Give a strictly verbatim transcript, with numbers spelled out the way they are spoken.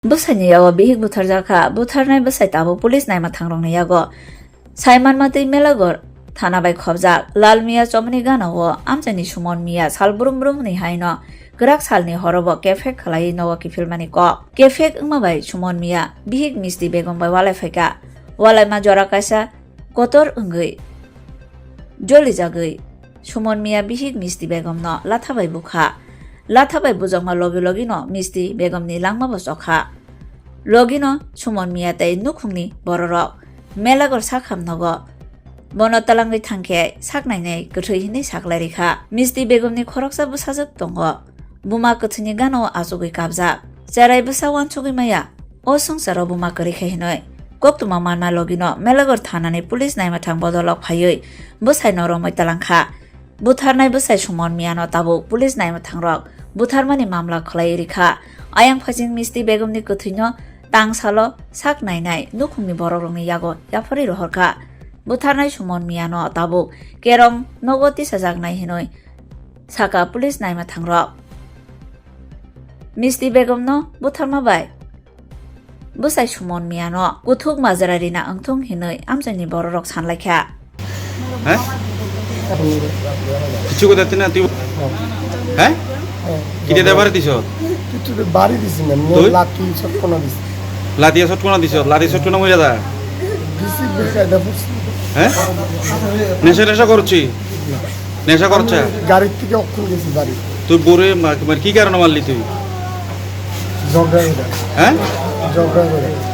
Bwsaini yago bihik butharjak kha, butharnai bwsai tabuk police naima thangrokni yago. Saimanmatwi Melagor thana bai khobjak Lal Miya chomoni gana o amchaini Suman Miya sal brum brum ni haino kwrak salni horobo kephek khlaiwi nogo kiphilmani kok. Kephek wngma bai Suman Miya bihik Misti Begum bai walai phaikha. Walaima jora kaisa kotor wngwi jolijagwi Suman Miya bihik Misti Begumno latha bai bukha. Latha bai bujakma logi logino Misti Begumni langmabo chokha. Logino Suman Miya tei nukhungni bororok Melagor sakham nogo. Bono twlangwi thangkhe saknainai kwthwi hinwi saklai rikha. Misti Begumni khoroksa bwsajwk tongo. Buma kwthwini gana o achugwi kabjak. Cherai bwsa uansugwi maya. O swngcharo buma kwrwi khe hinwi koktwma manma logino Melagor thanani police naima thang bodolok phaiwi bwsaino romwi twlangkha. Butharnai bwsai Suman Miyano tabuk police naima thangrok butharmani mamla khwlaiwi rikha. Ayang phaiching Misti Begumni kwthwino tangsalo sak nainai nukhungni borokrokni yago yapharwi rohorkha. Butharnai Suman Miyano tabuk kerong nogo tisajaknai hinwi saka police naima thangrok. Misti Begumno butharma bai bwsai Suman Miyano kuthuk majra rina wngthung hinwi amchaini bororok sanlaikha. He? Kichu kotha tina twi. He? Kiti da bari tiso? Kichu da bari disi na, mo twi? Lati sot kono disi. Lati sot kono diso, lati sot kono moja da. Disi beri kaida fusi. He? Nesha nesha korchi? Nesha korcha? Gari tike okkun disi bari. Twi bore ma, ma ki karone marli twi? Jogda hoida. He? Jogda hoida.